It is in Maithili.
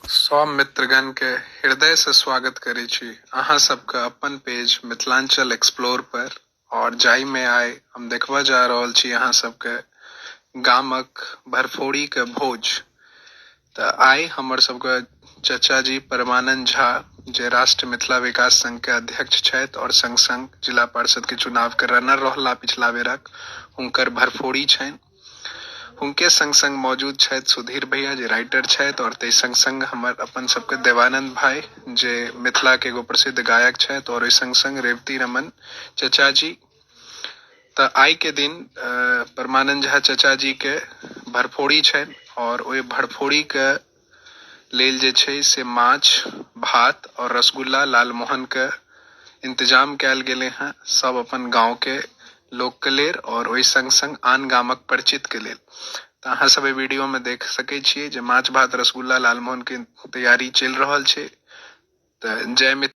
सब मित्रगण के हृदय से स्वागत करै छी अहाँ सबके अपन पेज मिथिलांचल एक्सप्लोर पर। और जाहि में आइ हम देखबऽ जा रहल छी अहाँ सबके गामक भरफोड़ी के भोज। तऽ आइ हमर सबके चचा जी परमानंद झा, जे राष्ट्र मिथिला विकास संघ के अध्यक्ष छथि और संग संग जिला परिषद के चुनाव के रनर रहला पिछला बेरक, हुनकर भरफोड़ी छनि। हुनके संग संग मौजूद छथि सुधीर भैया, जे राइटर छथि, और ताहि संग संग हमर अपन सबके देवानंद भाई, जे मिथिला के एगो प्रसिद्ध गायक छथि, और ओहि संग संग रेवती रमन चचा जी। तऽ आइ के दिन परमानंद झा चचा जी के भरफोड़ी छनि और ओहि भरफोड़ी के लेल जे छै से माछ भात और रसगुल्ला लालमोहन के इंतजाम कयल गेलै हँ सब अपन गाँव के लोक के लेल और ओहि संग संग आन गामक परिचित के लेल। तऽ अहाँ सब एहि वीडियो में देख सकै छियै जे माछ भात रसगुल्ला लालमोहन के तैयारी चलि रहल छै। तऽ जय मिथिला।